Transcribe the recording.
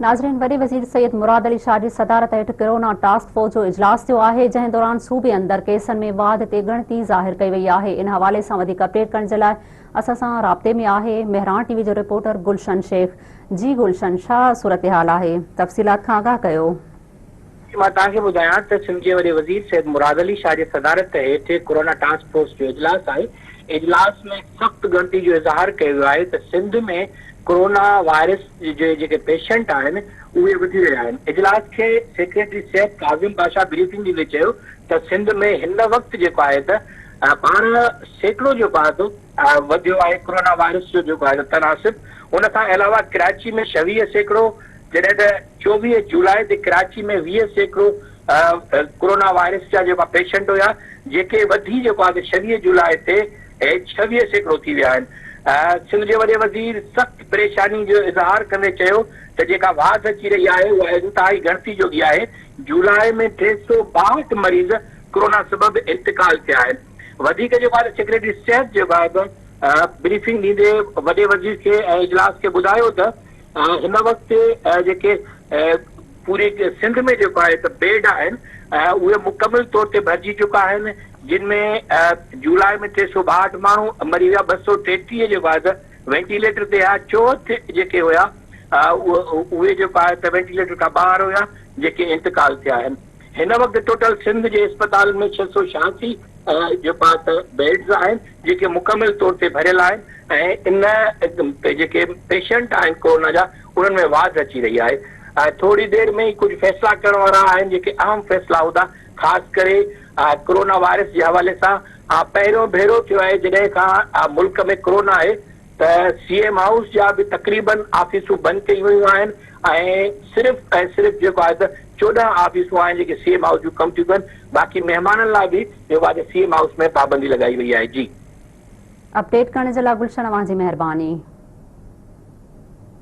ناظرين وڏي وزير سيد مراد علي شاهه جي صدارت هيٺ ڪرونا ٽاسڪ فورس جو اجلاس ٿيو آهي جنهن دوران صوبي اندر ڪيسن ۾ واڌ تي ڳڻتي ظاهر ڪئي وئي آهي ان حوالي سان وڌيڪ اپڊيٽ ڪرڻ جي لاء اسان سان رابطي ۾ آهي مهراڻ ٽي وي جو رپورٽر گلشن شيخ جي گلشن ڇا صورتحال آهي تفصيلات کان آگاهه ڪيو. مان توهان کي ٻڌايان ته سنڌ جي وڏي وزير سيد مراد علي شاهه جي صدارت هيٺ ڪورونا ٽاسڪ فورس جو اجلاس آهي اجلاس ۾ سخت ڳڻتي جو اظهار ڪيو ويو آهي ته سنڌ ۾ ڪورونا وائرس جي جيڪي پيشنٽ آهن اهي وڌي رهيا آهن. اجلاس کي سيڪريٽري صحت ڪاظم بادشاهه بريفنگ ڏيندي چيو ته سنڌ ۾ هن وقت جيڪو آهي ته 12% جيڪو آهي ته وڌيو آهي ڪورونا وائرس جو جيڪو آهي ته تناسب ان کان علاوه ڪراچي ۾ 26% جڏهن ته 24 جولاء تي ڪراچي ۾ 20% ڪورونا وائرس جا جيڪا پيشنٽ هيا جيڪي وڌي جيڪو آهي ته 26 جولاء تي 26% ٿي ويا آهن. سنڌ جي وڏي وزير سخت پريشاني جو اظهار ڪندي چيو ته جيڪا واڌ اچي رهي آهي اها انتهائي ڳڻتي جوڳي آهي، جولاء ۾ 362 مريض ڪورونا سبب انتقال ٿيا آهن. وڌيڪ جيڪو آهي ته سيڪريٽري صحت جيڪو آهي ته بريفنگ ڏيندي وڏي وزير کي ۽ اجلاس کي ٻڌايو ته هن وقت جيڪي پوري سنڌ ۾ جيڪو آهي ته بيڊ آهن اهي مڪمل طور تي ڀرجي چڪا آهن جن ۾ جولاء ۾ 362 ماڻهو مري ويا 233 جيڪو آهي ته وينٽيليٽر تي هيا چوهٺ جيڪي هيا اهي جيڪو آهي ته وينٽيليٽر کان ٻاهر هيا جيڪي انتقال ٿيا آهن هن وقت ٽوٽل سنڌ جي اسپتالن ۾ 686 جيڪو آهي ته بيڊز آهن جيڪي مڪمل طور تي ڀريل آهن ۽ ان جيڪي پيشنٽ آهن ڪورونا جا انهن ۾ واڌ اچي رهي آهي ۽ ٿوري دير ۾ ئي ڪجهه فيصلا ڪرڻ وارا آهن جيڪي اهم فيصلا هوندا خاص ڪري ڪورونا وائرس جي حوالي سان پهريون ڀيرو ٿيو آهي جڏهن کان ملڪ ۾ ڪورونا آهي ته سي ايم هائوس جا به تقريبن آفيسون بند ڪيون ويون آهن ۽ صرف ۽ صرف جيڪو آهي ته 14 آفيسون آهن جيڪي سي ايم هائوس جون ڪم ٿيون ڪن باقي مهمانن لاء به جيڪو آهي ته سي ايم هائوس ۾ پابندي لڳائي وئي آهي جي. اپڊيٽ ڪرڻ جي لاء گلشن اوهان جي مهرباني.